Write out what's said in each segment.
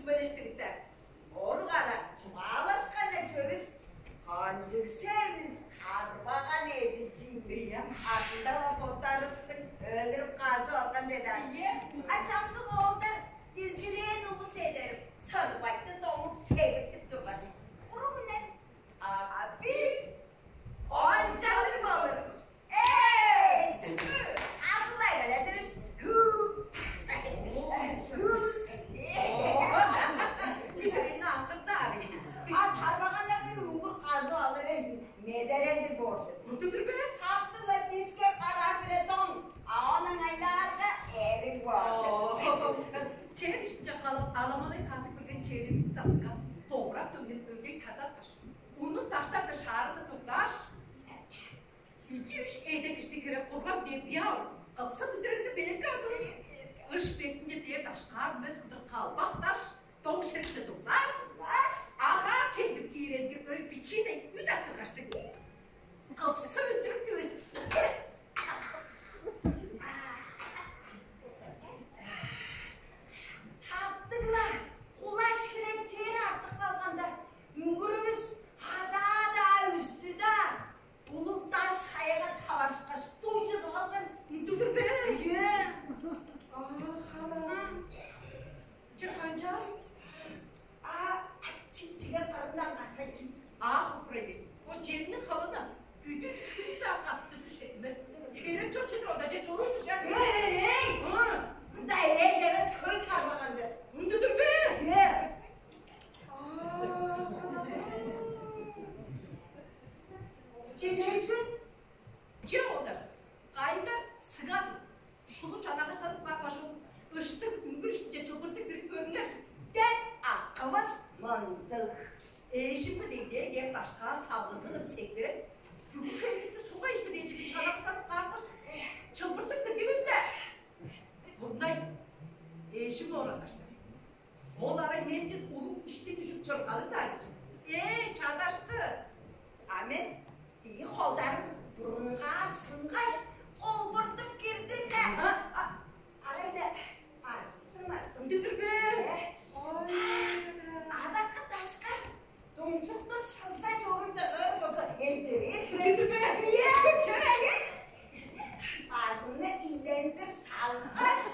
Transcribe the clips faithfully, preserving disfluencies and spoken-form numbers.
Белештигиздер. Орук ара чугаалашкан-на чөрүс. Кончуг севис тарбаган эдичи. Ийе. Артында-ла боттарывыстың өлүрүп казып алган деди. Ийе. А чамдык оолдар дилгилээн улус эдерип, сырбайтты домуп, сегиртип тургаш, куру хүннер. А бис ончалыг болур. Эй, азылай бередивис. Бижирейни аңгыртаар. А тарбаганнарны үңгүр казып алыр эзин медерелдиг боор. Мындыдыр бе? Таптыла диске караа бирет оң. А ону айлаарга эриг боор. Чер ишинче калып, аламалай казып кирген черивис сасынга довурак дөңнеп өдей тадаткаш, уну даштарга шаарыда тургаш, ийи-үш эде кижини хире курган деп бияр кыпсып үндүрүлдү белекке одувус. Ыш бетинче бээр дашкаар мөс кылдыр калбакташ, доң шерикче дуңнаш, агаар чемдип киирерге өй бичиидей үт аттыргаштыг. Кыпсып үндүрүп дивис. Таптыгла кулаш хирем чер артып калганда, үңгүрүвүс адаа-даа, үстү-даа улуг даш хаяга таварышкаш, дуй чыдып алган. Ындыгыр бе? Ийе. Аа, хана. Че, канчаар? А, чип-чиге кырындан касай чүп. А, хупрай бе. О черниң кылыны бүдүн хүн-даа касты дүш этмес. Херек чок чедир онда же чоруур душ. Эй, эй, эй! Ы? Мында эвеш эвес хөй кармаган-дыр. Ындыдыр бе? Э. А, чечечүн. Че ода, кайда сыган? Шулуп чанагыштанып каапкаш, ол ыштыг үңгүр иштинче чылбыртып кирип көрүңер деп акывыс мындыг. Эжимге дегдээ кээп, башкаа салгынтынып секпиреп, бүгү хевисти сугга ишти дээдиги чанагыштанып каапкаш, чылбыртып кирдивис-ле. Мурнай, эжим орандаштыр. Ол арай менден улуг ишти дүжүп чоргаалыг-даа кижи. Ээ, чадашты! А мен ийи холдарын бурунгаар сунгаш, колбуртуп кирдим-не. А, арай-ла бажым сыңмас. Ындыдыр бе? Э. Ой. Адакы дашка доңчукту сылза чоруй дыгыр болза, эдерээр хире. Ындыдыр бе? Ийе, чөп, ийе. Бажымны илендир салгаш,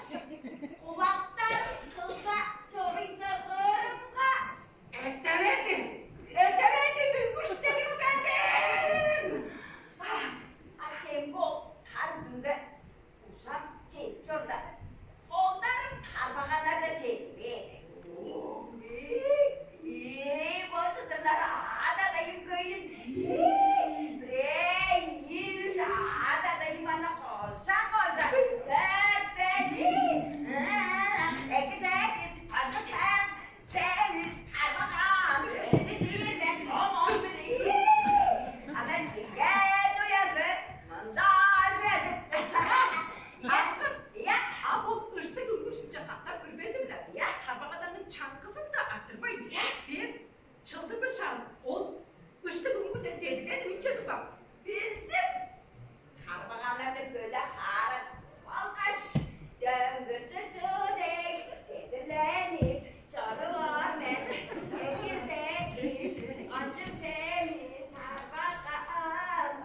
кулактарын сылза чоруй дыгырымга, эттеведим, эттеведим, үнгүрүштегир бенден. А, а демги ол тар үдүнге ужам чедип чорда, холдарым тарбаганнар-даа чедип бээр. Ээ, бо чыдырлар аът-адайым хөйүн. Ээ, бирээ, ийи, үш аът-адайым ана кожа-кожа. Дөрт, беш, ээ, ээ, эки, сегиз, кожа, тар, сегиз, тарбаган, эди, чиир, беш, он, он бир, ээ. Ана сиген уязы мында чедип. Ийе, ийе. А ол ыштыг үңгүр иштинче катап кирбези-биле, ийе, тарбаганнарның чаңгызын-даа арттырбайн, ийе, бээр чылдырбыс шаан ол ыштыг үңгүрден дедигледип үнчедип каан. Билдим. Тарбаганнарны бөле хаарап алгаш, дөңгүрчү чүү дег дедирленип чоруп ор мен. Эки, сегиз, кончуг сегиз, тарбаган.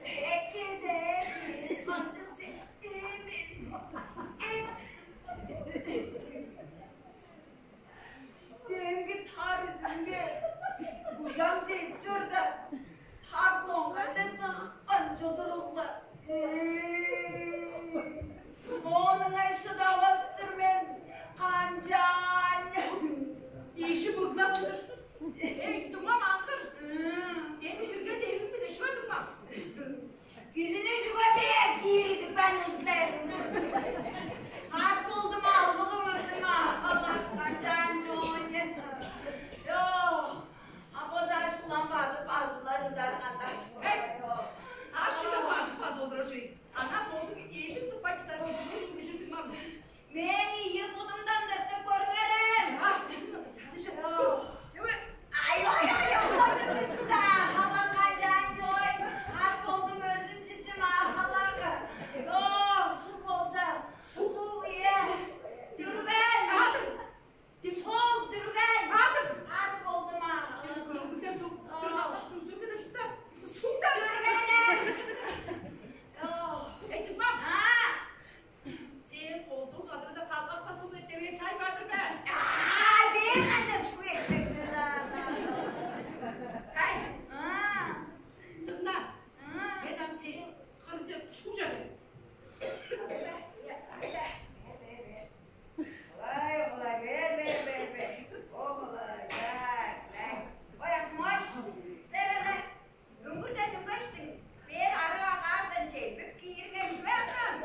Эки, сегиз, кончуг сегиз. Демги тар үдүнге бужам чедип чорда, тар доңгаже дыгыпкан чудуругла. Эй, оонуңай шыдавас-тыр мен, канчаан. Иши быглап чыдыр. Эй, дуңмам аңгыр. Эми үрген эвиң биле шыва дуңмам. Кижини чүге бээр кииридипкен узле? Ат болдум, албыгы өлдүм, албыгы канчаан чоон. Йо, а бо даш улам бадып, бажыла чыдар кандаш. Эй, даш улам бадып, базып олура чүрей. Ана бодуң эвин тыппай чыдар кижи сен үгүжүрдүң мам. Мээң ийи будумдан дыртып көрүңерем. Чаа, эки кылдыр, таныжы. Ай, ой, ой, ой, ой, чудаа, халак канчаан чоой. Ат болдум, өлдүм, читтим, а, халак. О, Кай, дыңна. Мен ам сээң кырынче суг чажайын. Олай, олай, бер, бер, бер, бер. О, олай, ай, ай. Ой, акым-ай, силер ана үңгүрден үнгештиң, бээр арыг агаардан чемпип киириңер чүве акым?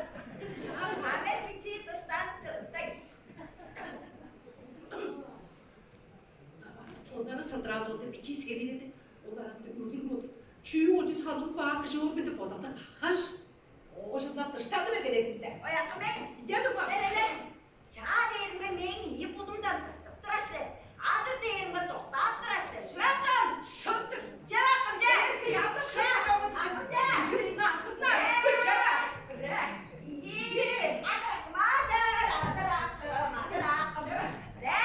А мен бичии дыштанып чыдыптайн. Тоннары сыдыраар чорда бичии силер ийин. Ол аразында өлүрүм болду. Чүү, ол чүү салып баар кижи оор мен деп бодалда каггаш, оожумдан дыштадып эгеледим-даа. Ой, акым-ай. Ийе, дуңмам. Береле. Чаа дээримге мээң ийи будумдан тыртып турар силер. Адыр дээримге доктаап турар силер. Чүве акым? Шын-дыр. Чүве акым, че? Эрги янда шын акым, че? Акым, че? Силерниң акымнар. Э. Чүве? Бре. Ийе. Адыр акым, адыр, адыр акым, адыр акым. Бре.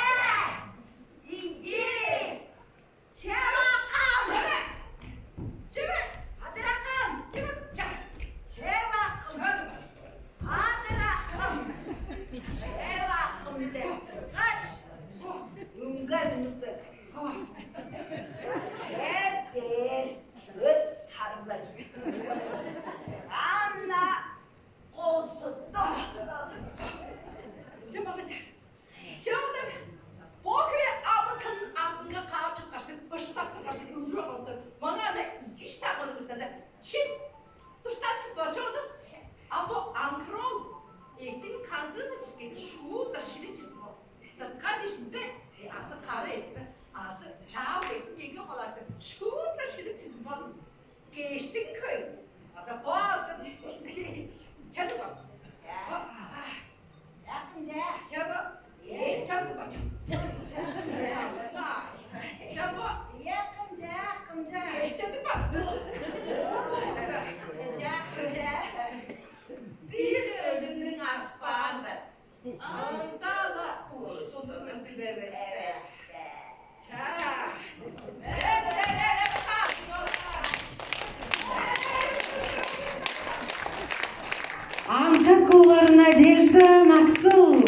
Ийе. Чүве акым! Чүве! Адыр акым! Чүве, ча! Чүве акым! Адыр акым! Чүве акым деп тургаш, үңге үнүп келген. Чер дээр өт сарыглажып. Анна козутту. Чамага чер. Чоолдар, бо хире амы-тынын артынга каап чыткаштың, быштап тургаштың, өлүр оңосту маңаа ана ийи-үш дагылыг ыртада чип дыштанып чыткылар чону. А бо аңгыр ол эъттиң кандыызы чискени шуут-ла шилип чизин бол. Дыткан дижин бе, э, азы кара эът бе, азы чаап эъттиң эге холааты шуут-ла шилип чизин бол. Кештиң хөй. Ада бо алзын. Чадып ал. Чаа. Бо, а, Чаа, кымча? Чаа, бо. Э, чаа, бо. Чаа, бо. Э, кымча, кымча? Кештедип ал. Чаа, кымча? Бир өлүмнүң аспаандан. Ында-ла уштуну үндүрбевес бе? Чаа. Ансат куулары Надежда, Максыл.